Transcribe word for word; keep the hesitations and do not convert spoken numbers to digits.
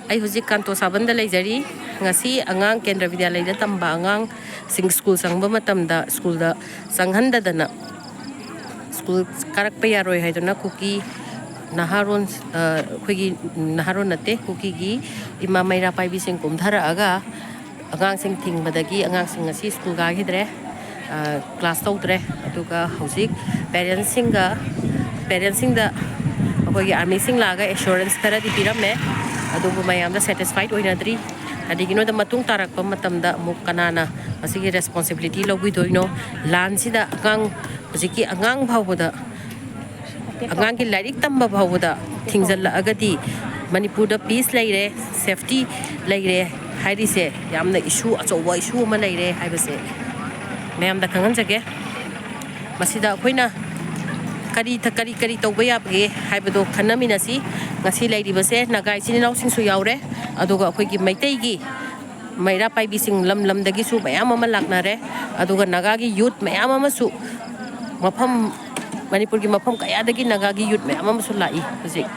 ꯑꯩ ꯍꯧꯖꯤꯛ ꯀꯥꯟꯇꯣ ꯁꯥꯕꯟꯗ ꯂꯩꯖꯔꯤ꯫ ꯉꯁꯤ ꯑꯉꯥꯡ ꯀꯦꯟꯗ꯭ꯔ ꯕꯤꯗ꯭ꯌꯥꯂꯌꯗ ꯇꯝꯕ ꯑꯉꯥꯡꯁꯤꯡ ꯁ꯭ꯀꯨꯜ ꯆꯪꯕ ꯃꯇꯝꯗ ꯁ꯭ꯀꯨꯜꯗ ꯆꯪꯍꯟꯗꯗꯅ, ꯁ꯭ꯀꯨꯜ ꯀꯥꯔꯛꯄ ꯌꯥꯔꯣꯏ ꯍꯥꯏꯗꯨꯅ ꯀꯨꯀꯤ ꯅꯍꯥꯔꯣꯟ, ꯑ, ꯑꯩꯈꯣꯏꯒꯤ ꯅꯍꯥꯔꯣꯟ ꯅꯠꯇꯦ, ꯀꯨꯀꯤꯒꯤ ꯏꯃꯥ ꯃꯩꯔꯥ ꯄꯥꯏꯕꯤꯁꯤꯡ ꯀꯨꯝꯊꯔꯛꯑꯒ ꯑꯉꯥꯡꯁꯤꯡ ꯊꯤꯡꯕꯗꯒꯤ ꯑꯉꯥꯡꯁꯤꯡ ꯉꯁꯤ ꯁ꯭ꯀꯨꯜ ꯀꯥꯈꯤꯗ꯭ꯔꯦ, ꯑ, ꯀ꯭ꯂꯥꯁ ꯇꯧꯗ꯭ꯔꯦ꯫ ꯑꯗꯨꯒ ꯍꯧꯖꯤꯛ ꯄꯦꯔꯦꯟꯁꯁꯤꯡꯒ, ꯄꯦꯔꯦꯟꯁꯁꯤꯡꯗ ꯑꯩꯈꯣꯏꯒꯤ ꯑꯥꯔꯃꯤꯁꯤꯡ ꯂꯥꯛꯑꯒ ꯑꯦꯁꯨꯔꯦꯟꯁ ꯈꯔꯗꯤ ꯄꯤꯔꯝꯃꯦ꯫ ꯑꯗꯨꯕꯨ ꯃꯌꯥꯝꯗ ꯁꯦꯇꯤꯁꯐꯥꯏꯠ ꯑꯣꯏꯅꯗ꯭ꯔꯤ꯫ ꯀꯔꯤꯒꯤꯅꯣꯗ ꯃꯇꯨꯡ ꯇꯥꯔꯛꯄ ꯃꯇꯝꯗ ꯑꯃꯨꯛ ꯀꯅꯥꯅ ꯃꯁꯤꯒꯤ ꯔꯦꯁꯄꯣꯟꯁꯤꯕꯤꯂꯤꯇꯤ ꯂꯧꯕꯤꯗꯣꯏꯅꯣ? ꯂꯥꯟꯁꯤꯗ ꯑꯉꯥꯡ, ꯍꯧꯖꯤꯛꯀꯤ ꯑꯉꯥꯡ ꯐꯥꯎꯕꯗ, ꯑꯉꯥꯡꯒꯤ ꯂꯥꯏꯔꯤꯛ ꯇꯝꯕ ꯐꯥꯎꯕꯗ ꯊꯤꯡꯖꯤꯜꯂꯛꯑꯒꯗꯤ ꯃꯅꯤꯄꯨꯔꯗ ꯄꯤꯁ ꯂꯩꯔꯦ, ꯁꯦꯐꯇꯤ ꯂꯩꯔꯦ ꯍꯥꯏꯔꯤꯁꯦ ꯌꯥꯝꯅ ꯏꯁꯨ, ꯑꯆꯧꯕ ꯏꯁꯨ ꯑꯃ ꯂꯩꯔꯦ ꯍꯥꯏꯕꯁꯦ ꯃꯌꯥꯝꯗ ꯈꯪꯍꯟꯖꯒꯦ꯫ ꯃꯁꯤꯗ ꯑꯩꯈꯣꯏꯅ ꯀꯔꯤ ꯊ-, ꯀꯔꯤ, ꯀꯔꯤ ꯇꯧꯕ ꯌꯥꯕꯒꯦ ꯍꯥꯏꯕꯗꯣ ꯈꯟꯅꯃꯤꯟꯅꯁꯤ꯫ ꯉꯁꯤ ꯂꯩꯔꯤꯕꯁꯦ ꯅꯥꯒꯥ ꯏꯆꯤꯟ ꯏꯅꯥꯎꯁꯤꯡꯁꯨ ꯌꯥꯎꯔꯦ, ꯑꯗꯨꯒ ꯑꯩꯈꯣꯏꯒꯤ ꯃꯩꯇꯩꯒꯤ ꯃꯩꯔꯥ ꯄꯥꯏꯕꯤꯁꯤꯡ ꯂꯝ ꯂꯝꯗꯒꯤꯁꯨ ꯃꯌꯥꯝ ꯑꯃ ꯂꯥꯛꯅꯔꯦ, ꯑꯗꯨꯒ ꯅꯥꯒꯥꯒꯤ ꯌꯨꯠ ꯃꯌꯥꯝ ꯑꯃꯁꯨ ꯃꯐꯝ, ꯃꯅꯤꯄꯨꯔꯒꯤ ꯃꯐꯝ ꯀꯌꯥꯗꯒꯤ ꯅꯥꯒꯥꯒꯤ ꯌꯨꯠ ꯃꯌꯥꯝ ꯑꯃꯁꯨ ꯂꯥꯛꯏ ꯍꯧꯖꯤꯛ꯫